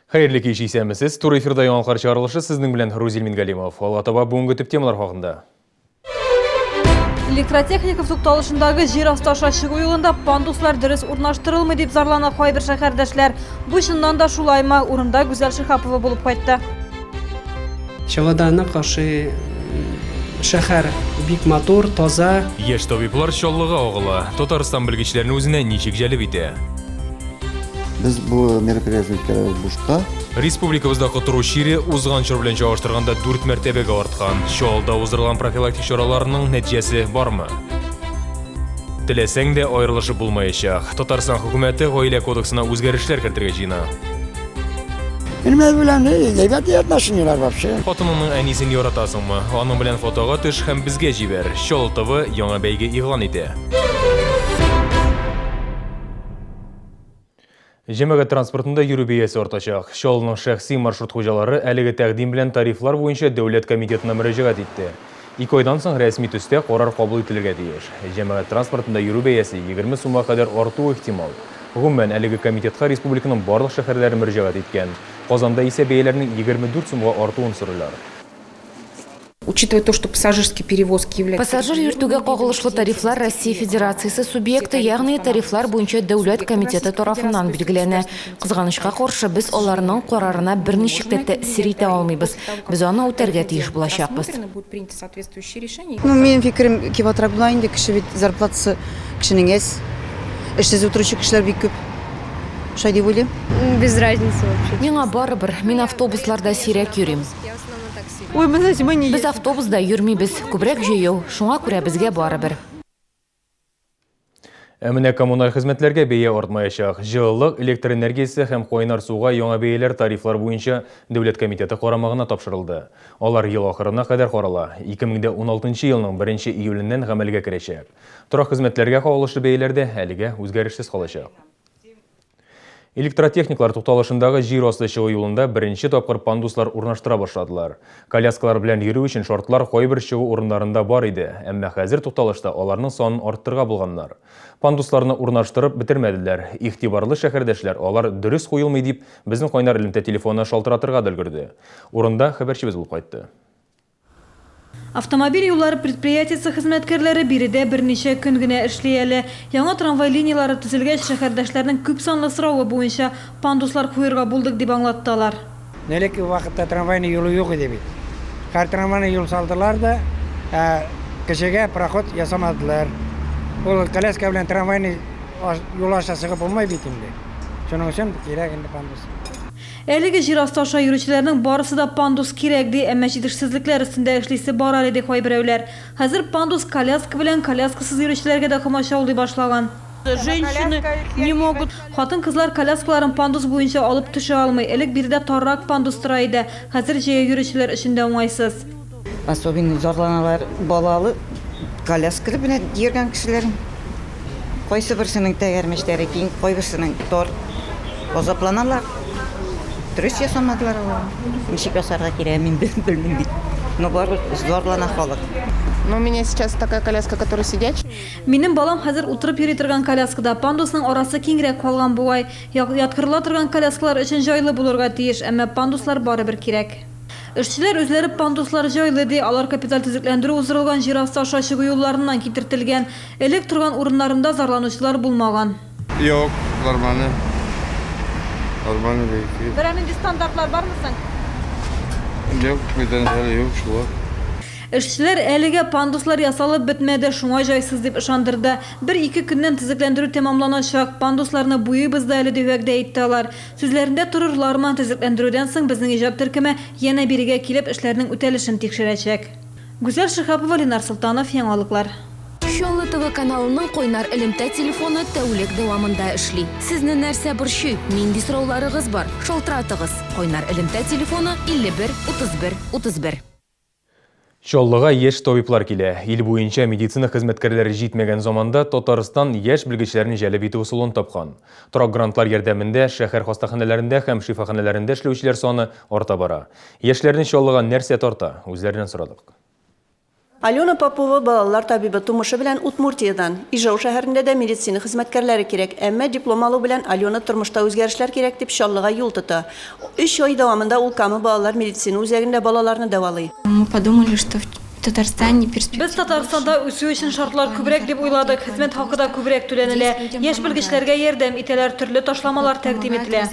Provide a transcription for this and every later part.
Хәерле кич, исәнмесез. Туры эфирда яңалыклар чыгарылышы сезнең белән Рузил Мингалимов. Алга таба бүгенге төп темалар хакында. Электротехников тукталышындагы җир асты аша чыгу юлында пандуслар дөрес урнаштырылмый дип зарлана кайбер шәһәрдәшләр. Бу чыннан да шулаймы? Урында Гүзәл Шиһапова булып кайтты. Чаллыда нык ошый шәһәр бик матур, таза. Яшь табиблар Чаллыга агыла. Татарстан белгечләрне үзенә ничек җәлеп итә? Без бу мероприятие үткәрәбез бушка. Республикабызда котыру чире узган чор белән чагыштырганда дүрт мәртәбәгә арткан. Чаллыда уздырылган профилактик чараларның нәтиҗәсе бармы? Теләсәң дә аерылышып булмаячак. Татарстан хөкүмәте Гаилә кодексына үзгәрешләр кертергә җыена. Минем белән әйбәт отношениеләр вообще. Хатыныңның әнисен яратасыңмы? Аның белән фотога төш һәм безгә җибәр. Чаллы ТВ яңа бәйге игълан итә. Җәмәгать транспортында йөрү бәясе артачак. Чаллының шәхси маршрут хуҗалары әлеге тәкъдим белән тарифлар буенча дәүләт комитетына мөрәҗәгать итте. Ике айдан соң рәсми төстә карар кабул ителергә тиеш. Җәмәгать транспортында йөрү бәясе 20 сумга кадәр артуы ихтимал. Гомумән, әлеге комитетка республиканың барлык шәһәрләре мөрәҗәгать иткән. Казанда исә бәяләрнең 24 сумга артуын сорыйлар. Учитывая то, что пассажирские перевозки являются... Пассажир йөртүгә кагылышлы тарифлар Россия Федерациясе субъекты, ягъни тарифлар буенча дәүләт комитеты тарафыннан билгеләнә. Кызганычка каршы, без аларның карарына берничек тә тәэсир итә алмыйбыз. Без аны үтәргә тиеш булачакбыз. Ну, минем фикерем кибатрак була инде, кеше бит зарплатасы кешенең әз. Эшсез утыручы кешеләр бик күп. Шулай дип уйлыйм. Без разницы вообще. Миңа барыбер, мин автобусларда сирәк йөрим. Ой, мы знаете, мы не Без автобуста йөрмибез, күбрәк җәяү, шуңа күрә безгә барыбер. Ә менә коммуналь хезмәтләргә бәя артмаячак. Җылылык, электр энергиясе һәм кайнар суга яңа бәяләр тарифлар буенча Дәүләт комитеты карамагына тапшырылды. Алар ел ахырына кадәр карала, 2016 елның 1 июленнән гамәлгә керәчәк. Торак хезмәтләргә кагылышлы бәяләр дә әлегә үзгәрешсез калачак. Электротехниклар тукталышындагы җир асты чыгу юлында беренче тапкыр пандуслар урнаштыра башладылар. Коляскалар белән йөрү өчен шартлар кайбер чыгу урыннарында бар иде, әмма хәзер тукталышта аларның санын арттырырга булганнар. Пандусларны урнаштырып бетермәделәр. Игътибарлы шәһәрдәшләр алар дөрес куелмый дип, безнең кайнар элемтә телефонына шалтыратырга да өлгерде. Урында хәбәрчебез булып кайтты. Автомобиль юллары предприятиесе хезмәткәрләре биредә берничә көн генә эшли әле. Яңа трамвай линияләре төзелгәч, шәһәрдәшләрнең күпсанлы соравы буенча пандуслар куерга булдык, дип аңлатты алар. Элекке вакытта трамвайный юлы юк иде бит. Хәер трамвайный юл салдылар да, ә кешегә проход ясамадылар. Ул коляска белән трамвайный юл аша чыгып булмый бит инде. Шуның өчен кирәк инде пандус. Әлеге җир асты аша йөрүчеләрнең барысы да пандус кирәк, ди, әмма җитешсезлекләр өстендә эшлисе бар әле, ди кайберәүләр. Хәзер пандус коляска белән коляскасыз йөрүчеләргә дә комачаулый башлаган. Женщины не могут. Хатын-кызлар коляскаларын пандус буенча алып төшә алмый. Элек биредә таррак пандус тора иде, хәзер җәяү йөрүчеләр өчен дә уңайсыз. Особенно зарланалар балалы коляскада белән йөргән кешеләр. Кайсы берсенең тәгәрмәчләре киң, кайберсенең тар. Азапланалар. Дөрес ясамадылар алар. Ничек ясарга кирәк, мин белмим бит. Но барыбер зарлана халык. Но у меня сейчас такая коляска, которая сидячая. Минем балам хәзер утырып йөри торган коляскада. Пандусның арасы киңрәк калган бугай. Яткырыла торган коляскалар өчен җайлы булырга тиеш, әмма пандуслар барыбер кирәк. Эшчеләр үзләре пандуслар җайлы ди, алар капиталь төзекләндерү уздырылган җир асты аша чыгу юлларыннан китертелгән. Элек торган урыннарында зарланучылар булмаган. Юк, нормально. Нормально бәйге. Берәр нинди стандартлар бармы соң? Юк, претензияләр юк шулар. Эшчеләр әлегә пандуслар ясалып бетмәде, шуңа җайсыз дип ышандырды. Бер-ике көннән төзекләндерү тәмамланачак, пандусларны буйыйбыз да әле, дип вәгъдә итте алар. Сүзләрендә торырлармы, төзекләндерүдән соң безнең иҗат төркеме янә бирегә килеп, эшләрнең үтәлешен тикшерәчәк. Гүзәл Шиһапова, Ленар Солтанов, Яңалыклар. Чаллы ТВ каналының кайнар элемтә телефоны тәүлек дәвамында эшли. Сезне нәрсә борчый, нинди сорауларыгыз бар, шалтыратыгыз. Кайнар элемтә телефоны 51 31 31. Чаллыга яшь табиблар килә. Ил буенча медицина хезмәткәрләре җитмәгән заманда Татарстан яшь белгечләрне җәлеп итү ысулын тапкан. Торак грантлар ярдәмендә шәһәр хастаханәләрендә һәм шифаханәләрендә эшләүчеләр саны арта бара. Яшьләрне Чаллыга нәрсә тарта? Үзләреннән сорадык. Алена Попова, балалар табибы, тумышы белән Удмуртиядән. Ижау шәһәрендә дә медицина хезмәткәрләре кирәк. Әмма диплом алу белән Алена тормышта үзгәрешләр кирәк дип Чаллыга юл тота. Өч ай дәвамында ул Кама балалар медицина үзәгендә балаларны дәвалый. Мы подумали, что в Татарстане перспектив Без Татарстанда үсү өчен шартлар күбрәк дип уйладык, хезмәт хакы да күбрәк түләнелә. Яшь белгечләргә ярдәм итәләр, төрле ташламалар тәкъдим ителә.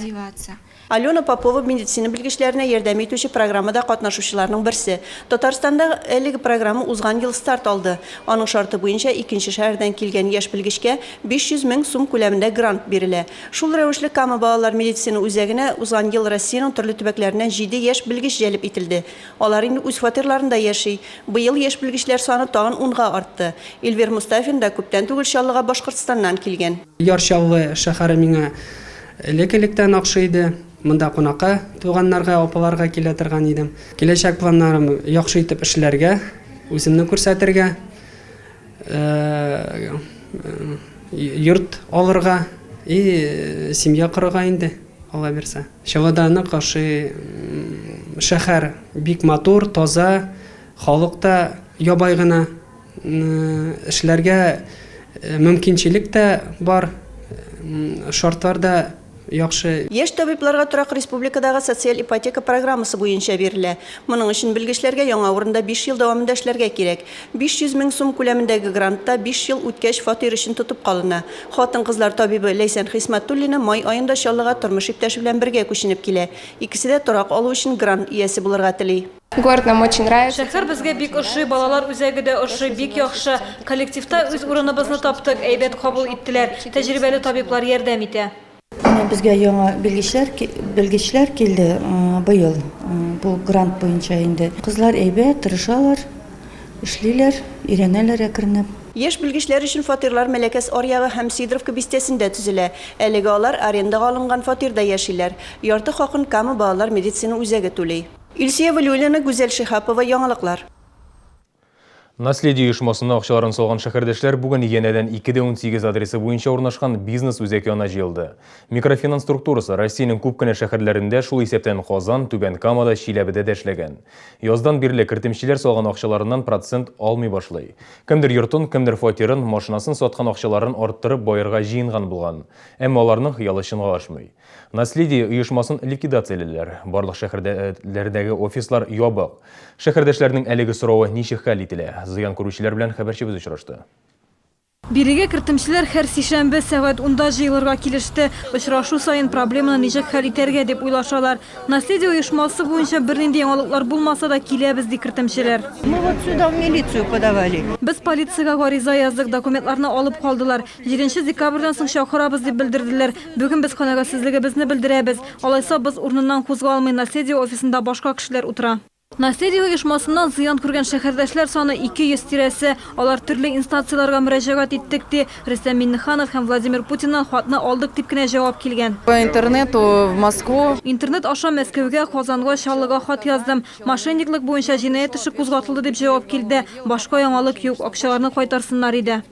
Алена Попова медицина белгечләренә ярдәм итүче программада катнашучыларның берсе. Татарстанда әлеге программа узган ел старт алды. Аның шарты буенча икенче шәһәрдән килгән яшь белгечкә 500 мең сум күләмендә грант бирелә. Шул рәвешле Кама балалар медицина үзәгенә узган ел Россиянең төрле төбәкләреннән җиде яшь белгеч җәлеп ителде. Алар инде үз фатирларында яши. Быел яшь белгечләр саны тагын унга артты. Эльвир Мостафин да күптән түгел Чаллыга Башкортстаннан килгән. Яр Чаллы шәһәре миңа Элек-электән охшый иде. Монда кунакка, туганнарга, апаларга килә торган идем. Киләчәк планнарым, яхшы итеп эшләргә, үземне күрсәтергә, йорт алырга и семья корырга инде, Алла бирсә. Чаллыда нык ошый, шәһәр бик матур, таза, халык та ябай гына. Эшләргә мөмкинчелек тә бар, шартлар да яхшы. Яшь табибларга торак республикадагы социаль ипотека программасы буенча бирелә. Моның өчен белгечләргә яңа урында биш ел дәвамында эшләргә кирәк. 500 мең сум күләмендәге грант та биш ел үткәч фатир өчен тотып калына. Хатын-кызлар табибы Ләйсән Хисмәтуллина май аенда Чаллыга тормыш иптәше белән бергә күченеп килә. Икесе дә торак алу өчен грант иясе булырга тели. Город нам очень нравится. Шәһәр безгә бик ошый, балалар үзәге дә ошый, бик яхшы. Коллективта үз урыныбызны таптык, әйбәт кабул иттеләр. Тәҗрибәле табиблар ярдәм итә. Менә безгә яңа белгечләр белгечләр килде быел бу грант буенча инде. Кызлар әйбәт, тырышалар, эшлиләр, өйрәнәләр әкренләп. Яшь белгечләр өчен фатирлар Мәләкәс аръягы һәм Сидоровка бистәсендә төзелә. Әлегә алар арендага алынган фатирда яшиләр. Ярты хакын Кама балалар медицина үзәге түли. Илсөя Вәлиуллина, Гүзәл Шиһапова, Яңалыклар. Наследие оешмасына акчаларын салган шәһәрдәшләр бүген янәдән 2 дә 18 адресы буенча урнашкан бизнес-үзәк янына җыелды. Микрофинанс структурасы Россиянең күп кенә шәһәрләрендә, шул исәптән Казан, Түбән Камада, Чиләбедә дә эшләгән. Яздан бирле кертемчеләр салган акчаларыннан процент алмый башлый. Кемдер йортын, кемдер фатирын, машинасын саткан акчаларын арттырып баерга җыенган булган. Әмма аларның хыялы чынга ашмый. Наследие оешмасын ликвидациялиләр. Барлык шәһәрләрдәге офислар ябык. Шәһәрдәшләрнең әлеге соравы ничек хәл ителә? Зыян күрүчеләр белән хәбәрчебез очрашты. Бирегә кертемчеләр һәр сишәмбе сәгать унда җыелырга килеште. Очрашу саен проблеманы ничек хәл итәргә дип уйлашалар. Наследие оешмасы буенча бернинди яңалыклар булмаса да киләбез, ди кертемчеләр. Мы вот сюда в милицию подавали. Без полициягә гариза яздык, документларны алып калдылар. Җиденче декабрьдән соң чакырабыз, дип белдерделәр. Бүген без канәгатьсезлегебезне белдерәбез. Алайса, боз урыныннан кузгалмый, Наследие офисында башка кешеләр утыра. Наследие оешмасыннан зыян күргән шәһәрдәшләр саны 200 тирәсе. Алар төрле инстанцияләргә мөрәҗәгать иттек, ди. Рөстәм Миңнеханов һәм Владимир Путиннан хатны алдык дип кенә җавап килгән. По интернету в Москву. Интернет аша Мәскәүгә, Казанга, Чаллыга хат яздым. Мошенниклык буенча җинаять эше кузгатылды дип җавап килде. Башка яңалык юк, акчаларны кайтарсыннар иде.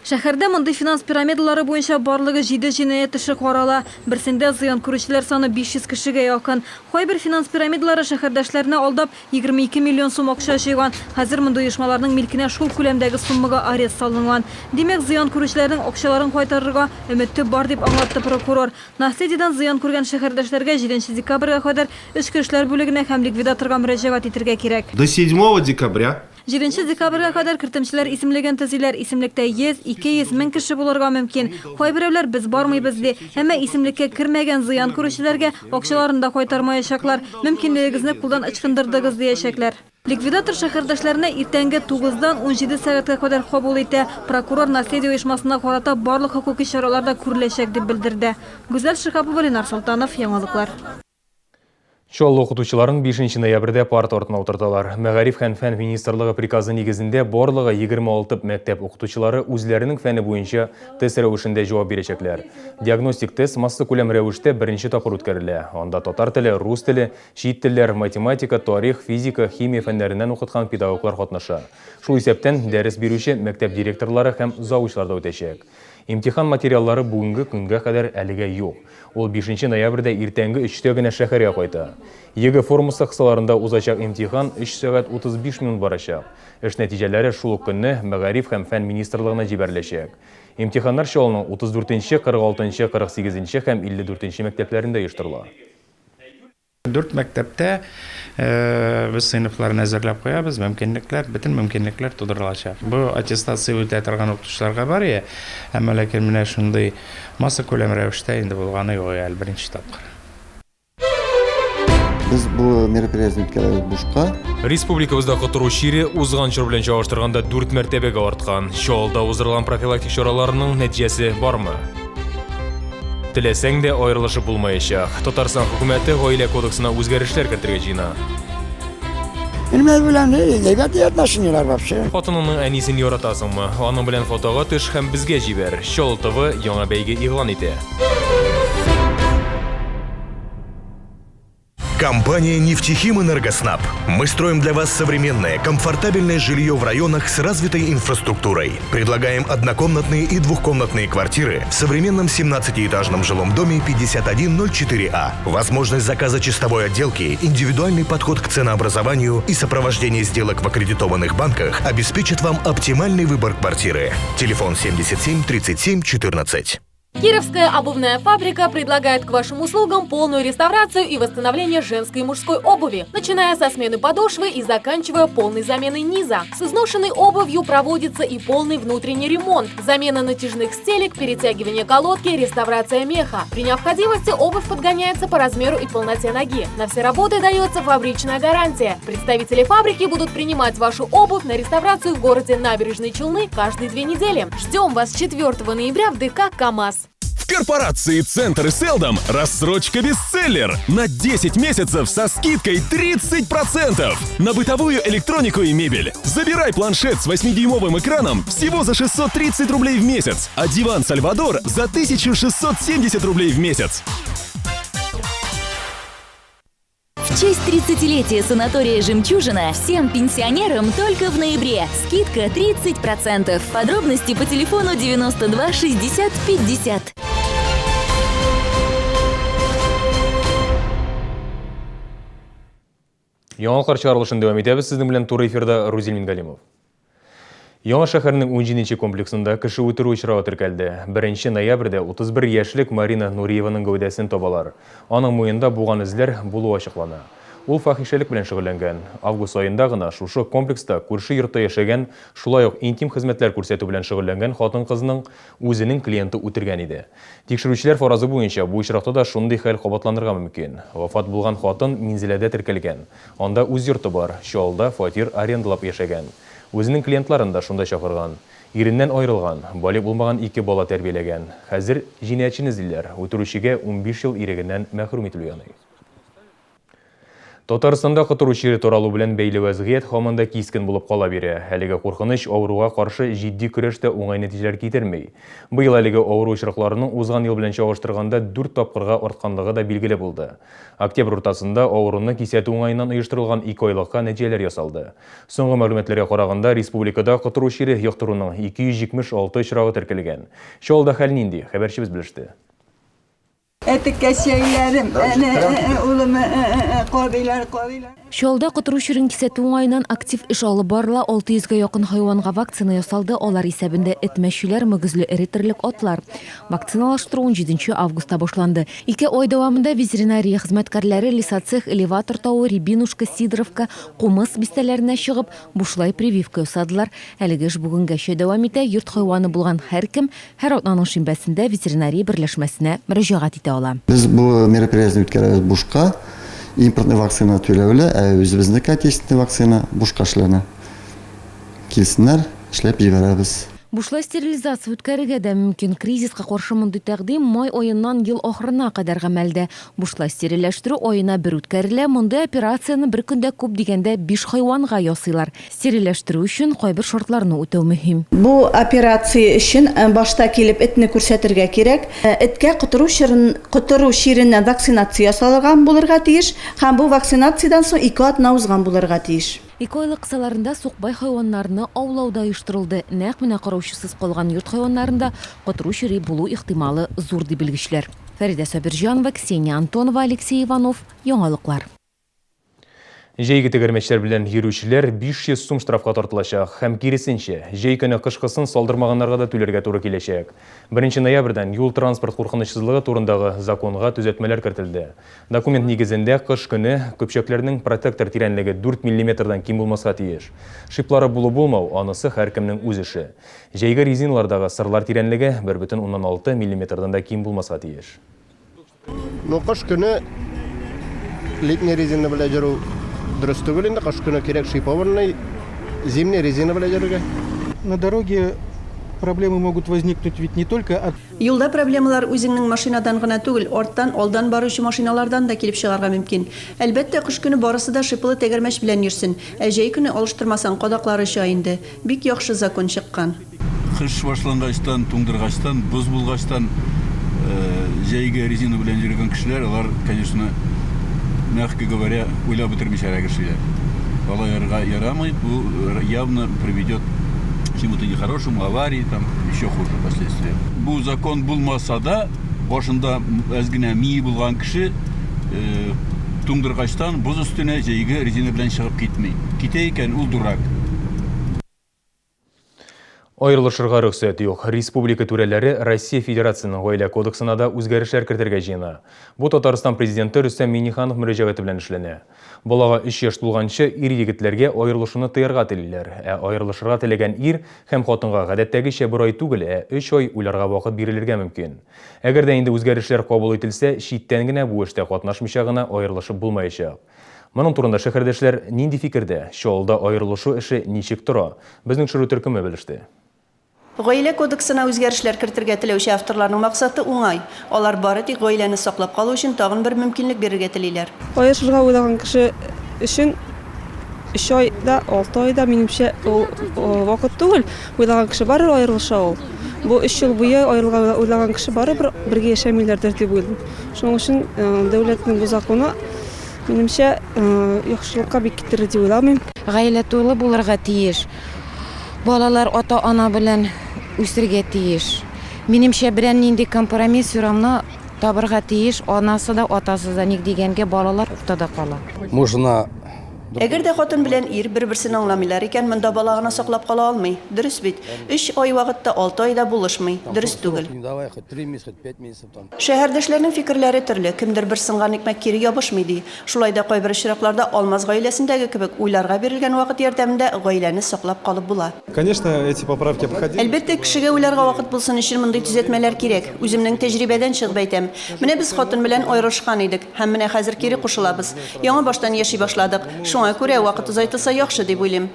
Шәһәрдә мондый финанс пирамидалары буенча барлыгы җиде җинаять эше карала. Берсендә зыян күрүчеләр саны 500 кешегә якын. Кайбер финанс пирамидалары шәһәрдәшләрне алдап, 22 миллион сум акча җыйган. Хәзер мондый оешмаларның милкенә шул күләмдәге суммага арест салынган. Димәк, зыян күрүчеләрнең акчаларын кайтарырга өмете бар, дип аңлатты прокурор. Наследиедан зыян күргән шәһәрдәшләргә җиденче декабрьгә кадәр Эчке эшләр бүлегенә һәм ликвидаторга мөрәҗәгать итергә кирәк. До седьмого декабря. Җиденче декабрьгә кадәр кертемчеләр исемлеген төзиләр. Исемлектә 100, 200, 1000 кеше булырга мөмкин. Кайберәүләр без бармыйбыз ди. Әмма исемлеккә кермәгән зыян күрүчеләргә акчаларын да кайтармаячаклар. Мөмкинлегегезне кулдан ычкындырдыгыз, диячәкләр. Ликвидатор шәһәрдәшләрне иртәнге тугыздан 17 сәгатькә кадәр кабул итә. Прокурор Наследие оешмасына карата барлык хокукый чаралар да күреләчәк, дип белдерде. Гүзәл Шиһапова, Ленар Солтанов, Яңалыклар. Чаллы укытучыларын 5 ноябрьдә парта артына утырталар. Мәгариф һәм фән министрлыгы приказы нигезендә барлыгы 26 мәктәп укытучылары үзләренең фәне буенча тест рәвешендә җавап бирәчәкләр. Диагностик тест массакүләм рәвештә беренче тапкыр үткәрелә. Анда татар теле, рус теле, чит телләр, математика, тарих, физика, химия фәннәреннән укыткан педагоглар катнаша. Шул исәптән, дәрес бирүче мәктәп директорлары һәм завучлар да үтәчәк. Имтихан материаллары бүгенге көнгә кадәр әлегә юк. Ул бишенче ноябрьдә иртәнге өчтә генә шәһәргә кайта. ЕГЭ формасы кысаларында узачак имтихан өч сәгать 35 минут барачак. Эш нәтиҗәләре шул ук көнне Мәгариф һәм фән министрлыгына җибәреләчәк. Имтиханнар Чаллының 34 нче, 46 нчы, 48 нче һәм 54 нче мәктәпләрендә оештырыла. Дүрт мәктәптә без сыйныфларны әзерләп куябыз, мөмкинлекләр, бөтен мөмкинлекләр тудырылачак. Бу аттестация үтә торган укытучыларга бар ия, әмма ләкин менә шундый массакүләм рәвештә инде булганы юк әле беренче тапкыр. Без бу мероприятиене үткәрәбез бушка. Республикабызда котыру чире узган чор белән чагыштырганда дүрт мәртәбәгә арткан. Чаллыда уздырылган профилактик чараларның нәтиҗәсе бармы? Теләсәң дә аерылышып булмаячак. Татарстан хөкүмәте гаилә кодексына үзгәрешләр кертергә җыена. Минем белән әйбәт отношениеләр вообще. Хатыныңның әнисен яратасыңмы? Аның белән фотога төш һәм безгә җибәр. Чаллы ТВ яңа бәйге игълан итә. Компания «Нефтехим Энергоснаб». Мы строим для вас современное, комфортабельное жилье в районах с развитой инфраструктурой. Предлагаем однокомнатные и двухкомнатные квартиры в современном 17-этажном жилом доме 5104А. Возможность заказа чистовой отделки, индивидуальный подход к ценообразованию и сопровождение сделок в аккредитованных банках обеспечат вам оптимальный выбор квартиры. Телефон 77 37 14. Кировская обувная фабрика предлагает к вашим услугам полную реставрацию и восстановление женской и мужской обуви, начиная со смены подошвы и заканчивая полной заменой низа. С изношенной обувью проводится и полный внутренний ремонт, замена натяжных стелек, перетягивание колодки, реставрация меха. При необходимости обувь подгоняется по размеру и полноте ноги. На все работы дается фабричная гарантия. Представители фабрики будут принимать вашу обувь на реставрацию в городе Набережные Челны каждые две недели. Ждем вас 4 ноября в ДК «КамАЗ». В корпорации «Центр» Селдом рассрочка бестселлер на 10 месяцев со скидкой 30% на бытовую электронику и мебель. Забирай планшет с 8-дюймовым экраном всего за 630 рублей в месяц, а диван «Сальвадор» за 1670 рублей в месяц. В честь 30-летия санатория «Жемчужина» всем пенсионерам только в ноябре. Скидка 30%. Подробности по телефону 92 60 50. Яңалыклар чыгарылышын дәвам итәбез. Сезнең белән туры эфирда Рузил Мингалимов. Яңа шәһәрнең 17 комплексында кеше үтерү очрагы теркәлде. 1 ноябрьдә 31 яшьлек Марина Нуриеваның гәүдәсен табалар. Аның муенында буган эзләр булуы ачыклана. Ул фахишәлек белән шөгыльләнгән. Август аенда гына шушы комплекста күрше йортта яшәгән, шулай ук интим хезмәтләр күрсәтү белән шөгыльләнгән хатын-кызның үзенең клиенты үтергән иде. Тикшерүчеләр фаразы буенча, бу очракта да шундый хәл кабатланырга мөмкин. Вафат булган хатын Минзәләдә теркәлгән. Анда үз йорты бар, Чаллыда фатир арендалап яшәгән. Үзенең клиентларын да шунда чакырган. Иреннән аерылган, балигъ булмаган ике бала тәрбияләгән. Хәзер җинаятьчене эзлиләр, үтерүчегә 15 ел ирегеннән мәхрүм ителү яный. Татарстанда котыру чире таралу белән бәйле вәзгыять һаман да кискен булып кала бирә. Әлеге куркыныч авыруга каршы җитди көрәш тә уңай нәтиҗәләр китерми. Быел әлеге авыру очракларының узган ел белән чагыштырганда дүрт тапкырга артканлыгы да билгеле булды. Октябрь уртасында авыруны кисәтү уңаеннан оештырылган икеайлыкка нәтиҗәләр ясалды. Соңгы мәгълүматларга караганда, республикада котыру чире йоктыруның 276 очрагы теркәлгән. Чаллыда хәл нинди? Хәбәрчебез белеште. Әтекәчәйләрем, әнә, улым, карыйлар, карыйлар. Чаллыда котыру чирен кисәтү уңаеннан актив эш алып барыла, 600 гә якын хайванга вакцина ясалды, алар исәбендә эт-мәчеләр, мөгезле эре терлек, атлар. Вакциналаштыру унҗиденче августта башланды. Ике ай дәвамында ветеринария хезмәткәрләре Лесоцех, Элеватор тавы, Рябинушка, Сидоровка, Кумыс бистәләренә чыгып, бушлай прививка ясадылар. Әлеге эш бүгенгәчә дәвам итә, йорт хайваны булган һәркем Һәр атнаның шимбәсендә ветеринария берләшмәсенә мөрәҗәгать итә ала. Без бу мероприятиене үткәрәбез бушка. Импортный вакцина түләүле, ә үзебезнеке отечественный вакцина бушка эшләнә. Килсеннәр, эшләп җибәрәбез. Бушлай стерилизация үткәрергә дә мөмкин. Кризиска каршы мондый тәкъдим май аеннан ел ахырына кадәр гамәлдә. Бушлай стерильләштерү аена бер үткәрелә. Мондый операцияне бер көндә күп дигәндә биш хайванга ясыйлар. Стерильләштерү өчен кайбер шартларны үтәү мөһим. Бу операция өчен башта килеп этне күрсәтергә кирәк. Эткә котыру чорын, котыру чиреннән вакцинация ясалган булырга тиеш һәм бу вакцинациядән соң ике атна узган булырга тиеш. Экоайлык кысаларында сукбай хайваннарны аулау да оештырылды. Нәкъ менә караучысыз калган йорт хайваннарында котыру чире булу ихтималы зур, ди белгечләр. Фәридә Сабирҗанова, Ксения Антонова, Алексей Иванов, Яңалыклар. Җәйге тегермәчләр белән йөрүчеләр 500 сум штрафка тартылачак һәм киресенчә, җәй көне кышкысын салдырмаганнарга да түләргә туры киләчәк. Беренче ноябрьдән юл-транспорт куркынычсызлыгы турындагы законга төзәтмәләр кертелде. Документ нигезендә, кыш көне көпчәкләрнең протектор тирәнлеге дүрт миллиметрдан ким булмаска тиеш. Шиплары булу-булмау, анысы һәркемнең үз эше. Җәйге резиналардагы сырлар тирәнлеге 1,6 миллиметрдан да ким булмаска тиеш. Ну, кыш көне летний резина белән йөрү дөрес түгел инде. Кыш көне кирәк шипованный зимний резина белән йөрергә. На дороге проблемы могут возникнуть ведь не только от. Юлда проблемалар үзеңнең машинадан гына түгел, арттан, алдан баручы машиналардан да килеп чыгарга мөмкин. Әлбәттә, кыш көне барысы да шиплы тәгәрмәч белән йөрсен. Ә җәй көне алыштырмасаң, кадаклар оча инде. Бик яхшы закон чыккан. Кыш башлангачтан, туңдыргачтан, боз булгачтан җәйге резина белән йөргән кешеләр, алар, конечно, мягко говоря, уйлап бетермичәрәк эшлиләр. Алай ярамый, бу явно приведет к чему-то нехорошему, аварии, там, еще хуже последствия. Бу закон булмаса да, башында әз генә мие булган кеше туңдыргачтан боз өстенә җәйге резина белән чыгып китми. Китә икән, ул дурак. Аерылышырга рөхсәт юк. Республика түрәләре Россия Федерациясенең Гаилә кодексына да үзгәрешләр кертергә җыена. Бу Татарстан Президенты Рөстәм Миңнеханов мөрәҗәгате белән эшләнә. Балага өч яшь тулганчы ир-егетләргә аерылышуны тыярга телиләр. Ә аерылышырга теләгән ир һәм хатынга гадәттәгечә бер ай түгел, ә өч ай уйларга вакыт бирелергә мөмкин. Әгәр дә инде үзгәрешләр кабул ителсә, читтән генә бу эштә катнашмыйча гына аерылышып булмаячак. Моның турында шәһәрдәшләр нинди фикердә? Чаллыда аерылышу эше ничек тора? Безнең төшерү төркеме белеште. Гаилә кодексына үзгәрешләр кертергә теләүче авторларның максаты уңай. Алар бары тик гаиләне саклап калу өчен тагын бер мөмкинлек бирергә телиләр. Аерышырга уйлаган кеше өчен өч ай да, алты ай да, минемчә, ул вакыт түгел. Уйлаган кеше барыбер аерылыша ул. Бу өч ел буе аерылырга уйлаган кеше барыбер бергә яшәмиләрдер дип уйлыйм. Шуның өчен дәүләтнең бу законы, минемчә, яхшылыкка бик китерер дип уйламыйм. Гаилә тулы булырга тиеш. Балалар ата-ана белән үсергә тиеш. Минемчә, берәр нинди компромисс все равно табырга тиеш анасы да, атасы да. Ник дигәнгә, балалар уртада кала. Можно Әгәр дә хатын белән ир бер-берсен аңламыйлар икән, монда бала гына саклап кала алмый. Дөрес бит? Өч ай вакыт та, алты ай да булышмый. Дөрес түгел. Шәһәрдәшләрнең фикерләре төрле. Кемдер бер сынган икмәк кире ябышмый, ди. Шулай да кайбер очракларда Алмаз гаиләсендәге кебек, уйларга бирелгән вакыт ярдәмендә гаиләне саклап калып була. Конечно, эти поправки обходили. Әлбәттә, кешегә уйларга вакыт булсын өчен мондый төзәтмәләр кирәк. Үземнең тәҗрибәдән чыгып әйтәм. Менә без хатын белән аерылышкан идек. Һәм менә хәзер кире кушылабыз. Яңа баштан яши башладык. Шуңа күрә вакыт озайтылса яхшы дип уйлыйм.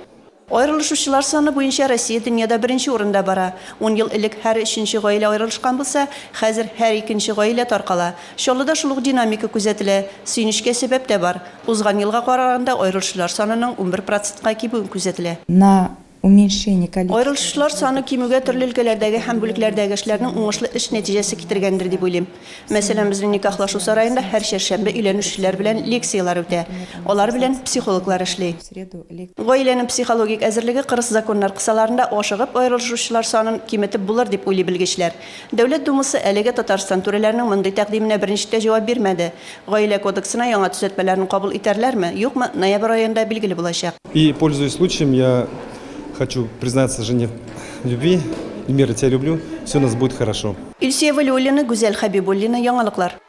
Аерылышучылар саны буенча Россия дөньяда беренче урында бара. Ун ел элек һәр өченче гаилә аерылышкан булса, хәзер һәр икенче гаилә таркала. Чаллыда шул ук динамика күзәтелә. Сөенечкә сәбәп тә бар. Узган елга караганда аерылышулар санының 11 процентка кимүе күзәтелә. На уменьшение количества. Аерылышучылар саны кимүгә төрле өлкәләрдәге һәм бүлекләрдәге эшләрнең уңышлы эш нәтиҗәсе китергәндер дип уйлыйм. Мәсәлән, безнең никахлашу сараенда һәр чәршәмбе өйләнешүчеләр белән лекцияләр үтә. Алар белән психологлар эшли. Гаиләнең психологик әзерлеге кырыс законнар кысаларында ашыгып аерылышучылар санын киметеп булыр дип уйлый белгечләр. Дәүләт Думасы әлегә Татарстан түрәләренең мондый тәкъдименә берничек тә җавап бирмәде. Гаилә кодексына яңа төзәтмәләрне кабул итәрләрме, юкмы, ноябрь аенда билгеле булачак. И, пользуясь случаем, я хочу признаться жене в любви. Эльмира, тебя люблю. Все у нас будет хорошо. Илсөя Вәлиуллина, Гүзәл Хәбибуллина, Яңалыклар.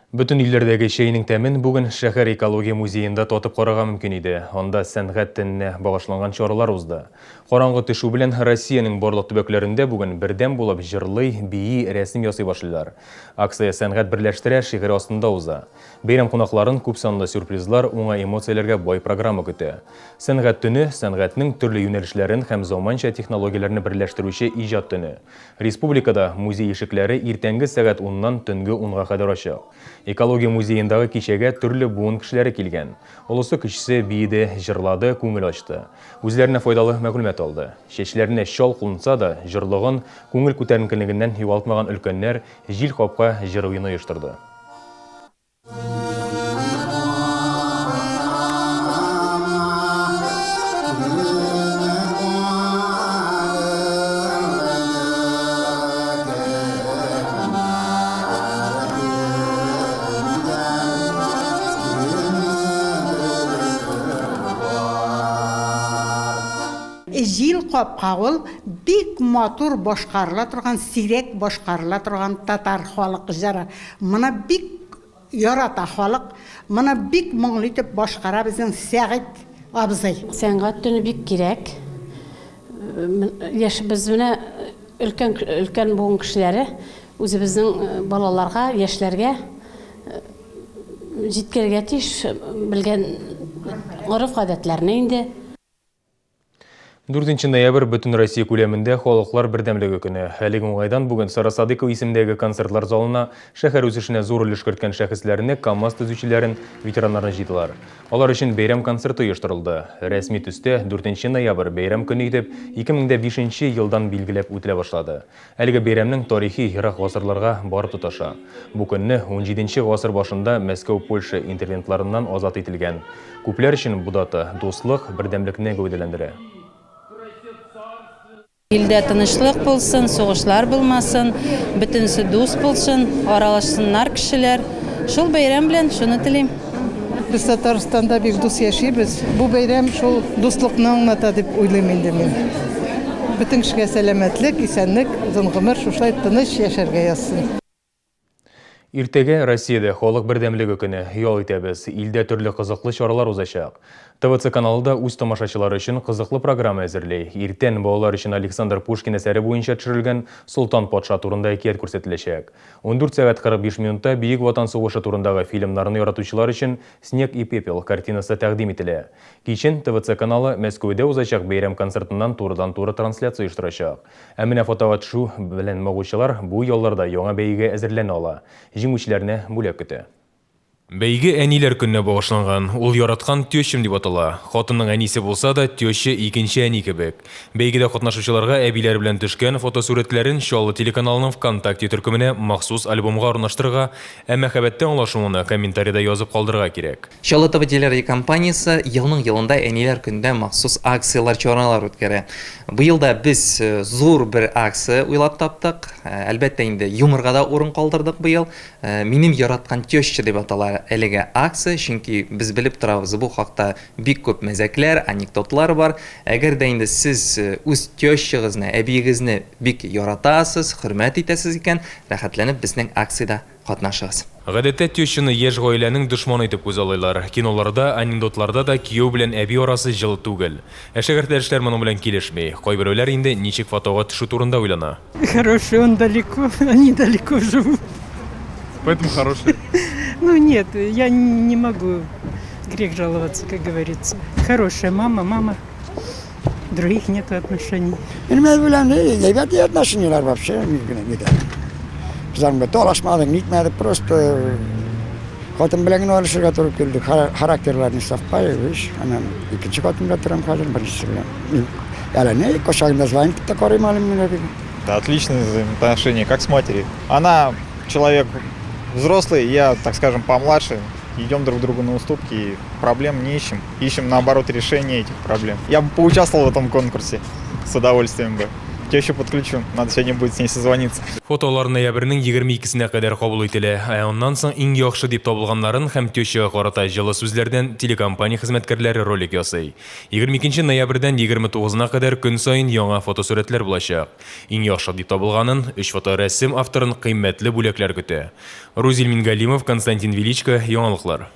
Бөтен илләрдәге чәйнең тәмен бүген шәһәр экология музеенда татып карарга мөмкин иде. Анда сәнгать төненә багышланган чаралар узды. Караңгы төшү белән Россиянең барлык төбәкләрендә бүген бердәм булып җырлый, бии, рәсем ясый башлыйлар. Акция Сәнгать берләштерә шигаре астында уза. Бәйрәм кунакларын күпсанлы сюрпризлар, уңай эмоцияләргә бай программа көтә. Сәнгать төне, сәнгатьнең төрле юнәлешләрен һәм заманча технологияләрне берләштерүче иҗат төне. Республикада музей ишекләре иртәнге сәгать уннан төнге унга кадәр ачык. Экология музеендагы кичәгә төрле буын кешеләре килгән. Олысы-кечесе биеде, җырлады, күңел ачты. Үзләренә файдалы мәгълүмат алды. Чәчләренә чал кунса да, җорлыгын, күңел күтәренкелегеннән югалтмаган өлкәннәр Җил капка җыр уены оештырды. Җил капка ул бик матур башкарыла торган, сирәк башкарыла торган татар халык җыры. Моны бик ярата халык, моны бик моңлы итеп башкара безнең Сәгыйть абзый. Сәнгать төне бик кирәк. Яшь без менә өлкән өлкән буын кешеләре үзебезнең балаларга, яшьләргә җиткерергә тиеш белгән гореф-гадәтләрне инде. 4 ноябрь бөтен Россия күләмендә халыклар бердәмлеге көне. Әлеге уңайдан бүген Сара Садыкова исемендәге концертлар залына шәһәр үсешенә зур өлеш керткән шәхесләрне, КАМАЗ төзүчеләрен, ветераннарны җыйдылар. Алар өчен бәйрәм концерты оештырылды. Рәсми төстә 4 ноябрь бәйрәм көне итеп 2005 нче елдан билгеләп үтелә башлады. Әлеге бәйрәмнең тарихи ерак гасырларга барып тоташа. Бу көнне унҗиденче гасыр башында Мәскәү Польша интервентларыннан азат ителгән. Күпләр өчен бу дата дуслык, бердәмлекне гәүдәләндерә. Илдә тынычлык булсын, сугышлар булмасын, бөтенесе дус булсын, аралашсыннар кешеләр. Шул бәйрәм белән шуны телим. Без Татарстанда бик дус яшибез. Бу бәйрәм шул дуслыкны аңлата дип уйлыйм инде мин. Бөтен кешегә сәламәтлек, исәнлек, озын гомер, шушылай тыныч яшәргә язсын. Иртәгә Россиядә Халык бердәмлеге көне. Ял итәбез. Илдә төрле кызыклы чаралар узачак. ТВЦ каналы да үз тамашачылары өчен кызыклы программа әзерли. Иртән балалар өчен Александр Пушкин әсәре буенча төшерелгән Солтан патша турында әкият күрсәтеләчәк. 14 сәгать 45 минутта Бөек Ватан сугышы турындагы фильмнарны яратучылар өчен Снег и пепел картинасы тәкъдим ителә. Кичен ТВЦ каналы Мәскәүдә узачак бәйрәм концертыннан турыдан-туры трансляция оештырачак. Ә менә фотога төшү белән мавыгучылар бу ялларда яңа бәйгегә әзерләнә ала. Җиңүчеләрне бүләк көтә. Бәйге Әниләр көненә багышланган. Ул Яраткан тещам дип атала. Хатынның әнисе булса да, теща икенче әни кебек. Бәйгедә катнашучыларга әбиләре белән төшкән фотосурәтләрен Чаллы телеканалының ВКонтакте төркеменә махсус альбомга урнаштырырга, ә мәхәббәттә аңлашуыңны комментарида язып калдырырга кирәк. Чаллы ТВ телерадиокомпаниясе елның-елында Әниләр көнендә махсус акцияләр, чаралар үткәрә. Быел да без зур бер акция уйлап таптык. Әлбәттә инде, юморга да урын калдырдык быел. Минем яраткан теща дип атала әлеге акция, чөнки без белеп торабыз, бу хакта бик күп мәзәкләр, анекдотлар бар. Әгәр дә инде сез үз тещагызны, әбиегезне бик яратасыз, хөрмәт итәсез икән, рәхәтләнеп безнең акциядә катнашыгыз. Гадәттә тещаны яшь гаиләнең дошманы итеп күзаллыйлар. Киноларда, анекдотларда да кияү белән әби арасы җылы түгел. Ә шәкертләрешләр моның белән килешми. Кайберәүләр инде ничек фотога төшү турында уйлана. Хороший, он далеко, они далеко живут. Поэтому хороший. Ну нет, я не могу грех жаловаться, как говорится. Хорошая мама, мама. Других нет отношений. Минем әби белән әйбәт отношенияләр вообще нидә. Без аның белән талашмадык, нитмәдек, просто хатын белән генә алышырга туры килде. Характерлар не совпали, видишь. Аннан икенче хатын белән торам хәзер, беренчесе белән. Әле не, кочагында звонит та карыйм әле мин әбигә. Да, отличные взаимоотношения, как с матерью. Она человек взрослый, я, так скажем, помладше. Идем друг другу на уступки и проблем не ищем. Ищем, наоборот, решение этих проблем. Я бы поучаствовал в этом конкурсе с удовольствием бы. Тещу подключу, надо сегодня будет с ней созвониться. Фотолар ноябрьнең 22-сенә кадәр кабул ителә, ә аннан соң иң яхшы дип табылганнарын һәм тещага карата җылы сүзләрдән телекомпания хезмәткәрләре ролик ясый. 22 ноябрьдән 29-на кадәр көн саен яңа фотосурәтләр булачак. Иң яхшы дип табылганын, өч фоторәсем авторын кыйммәтле бүләкләр көтә. Рузил Мингалимов, Константин Величко, Яңалыклар.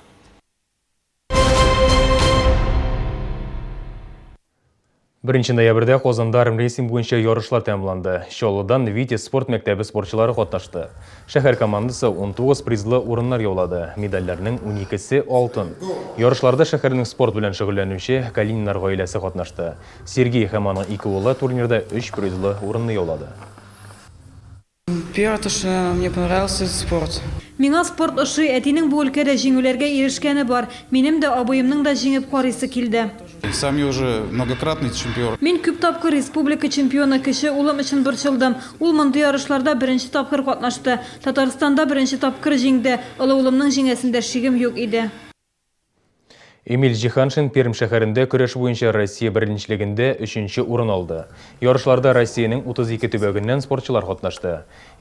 Беренче ноябрьдә Казанда армрестлинг буенча ярышлар тәмамланды. Чаллыдан Витязь спорт мәктәбе спортчылары катнашты. Шәһәр командасы 19 призлы урыннар яулады, медальләрнең уникесе, алтын. Ярышларда шәһәрнең спорт белән шөгыльләнүче Калининнар гаиләсе катнашты. Сергей һәм аның ике улы турнирда өч призлы урынны яулады. Первое, то, что мне понравился, это спорт. Миңа спорт ошый, әтинең бу өлкәдә җиңүләргә ирешкәне бар. Минем дә, абыемның да җиңеп карыйсы килде. Сам я уже многократный чемпион. Мин күп тапкыр республика чемпионы, кече улым өчен борчылдым. Ул мондый ярышларда беренче тапкыр катнашты. Татарстанда беренче тапкыр җиңде. Олы улымның җиңәсендә шигем юк иде. Эмиль Җиһаншин Пермь шәһәрендә көрәш буенча Россия беренчелегендә өченче урын алды. Ярышларда Россиянең 32 төбәгеннән спортчылар катнашты.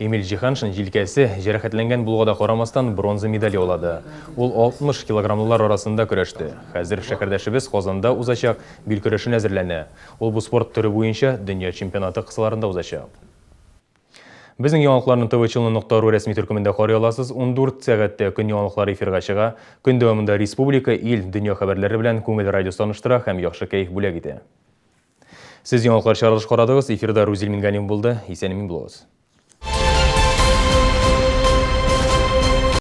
Эмиль Җиһаншин җилкәсе җәрәхәтләнгән булуга да карамастан, бронза медаль яулады. Ул 60 килограммлылар арасында көрәште. Хәзер шәһәрдәшебез Казанда узачак бил көрәшенә әзерләнә. Ул бу спорт төре буенча дөнья чемпионаты кысаларында узачак. Безнең яңалыкларны ТВ Челны нокта ру рәсми төркемендә карый аласыз. 14 сәгатьтә көн яңалыклары эфирга чыга. Көн дәвамында республика, ил, дөнья хәбәрләре белән Күңел радиосы таныштыра һәм яхшы кәеф бүләк итә. Сез яңалыклар чыгарылыш карадыгыз. Эфирда Рузил Мингалимов булды. Исән-имин булыгыз.